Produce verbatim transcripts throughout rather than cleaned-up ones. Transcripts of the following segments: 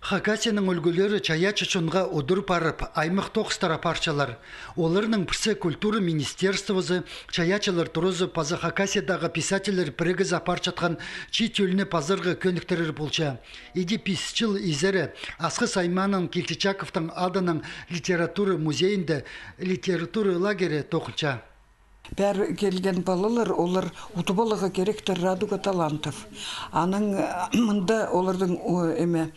Хакасияның ӱлгӱлері чайаачы чонға удур парып, аймах тоғыстар апарчалар. Оларның пірсі культура министерствозы, чайаачылар туразы паза Хакасиядағы писательлер пірігізі апарчатхан чиит тӧлні пазарға кӧніктірер полча. Иди пис чыл изере Асхыс аймааның Кильчичаковтың адынаң литература музейінде литература лагері тоғынча. Пеер килген палалар, олар удуп аларға киректер «Радуга талантов». Анаң, э, мында олардың, о, эме,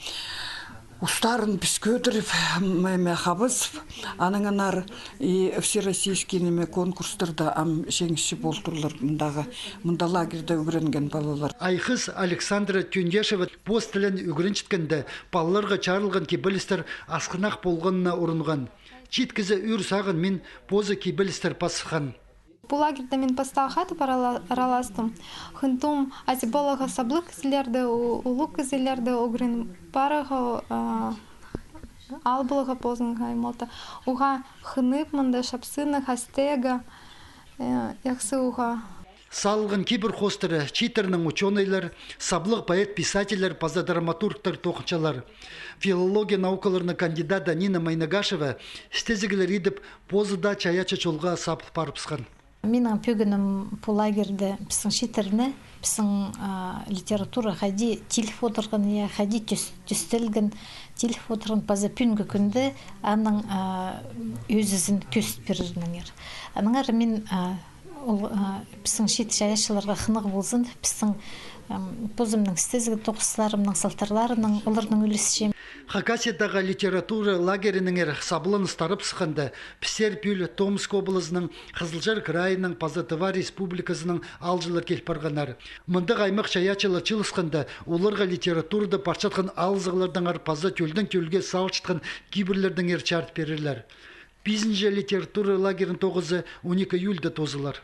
устарын піс кӧдіріп, м, эме, хабазып, анаң анар и всероссийский, неме, конкурстарда ам чиңісчі полтырлар мындағы, мында лагерьда ӱгренген палалар. Айхыс Александра Тюндешева пос тілін ӱгренчеткенде, палаларға чарылған кибелістер асхынах полғанына урунған. Чиит кізі ӱр сағын мин позы кибелістер пасхан. Пу лагерьде мин пастағы хатап арала-, араластым. Хынтым азып аларға саблығ кізілерді, у-, улуғ кізілерді, ӱгрен парарға, а, ал поларға позыңа аймалта. Уғаа хынып, мында шапсыны, хастега, э, яхсы уғаа. Салылған кибір хоостыра чииттернең учёныйлар, саблығ поэт-писательлер паза драматургтар тоғынчалар. Филология наукаларының кандидаты Нина Майнагашева істезіглер идіп, позы даа чайаачы чолға сабыл парыбысхан. Минің пӧгінім пу лагерьде пістің чииттерні, пістің, а, литература хайди тиліп одырған, я, хайди тӧс-, тӧстелген, тиліп одырған, паза пӱӱнгі кӱнде аның, а, ӧзізін кӧзіт пирернеңер. Аннаңар мин, а, ол, а, пістің чиит чайаачыларға хынығ ползын, пістің, ам, позымның істезіг тоғыстарымның салтарларынаң оларнаң ӱлесчем. Хакасиядағы литература лагерінеңер сабланыс тарап сыхханда, піссер пӱӱл Томск облазының, Хызылчар крайының паза Тыва Республиказының аалҷылар кил парғаннар. Мындағ аймах чайаачылар чыылысханда, оларға литературада парчатхан алызығлардаңар паза тӧлдең тӧлге салчатхан кибірлердеңер чарыт пирерлер. Пизінҷі литература лагерінің тоғызы он ікі июльда тоозылар.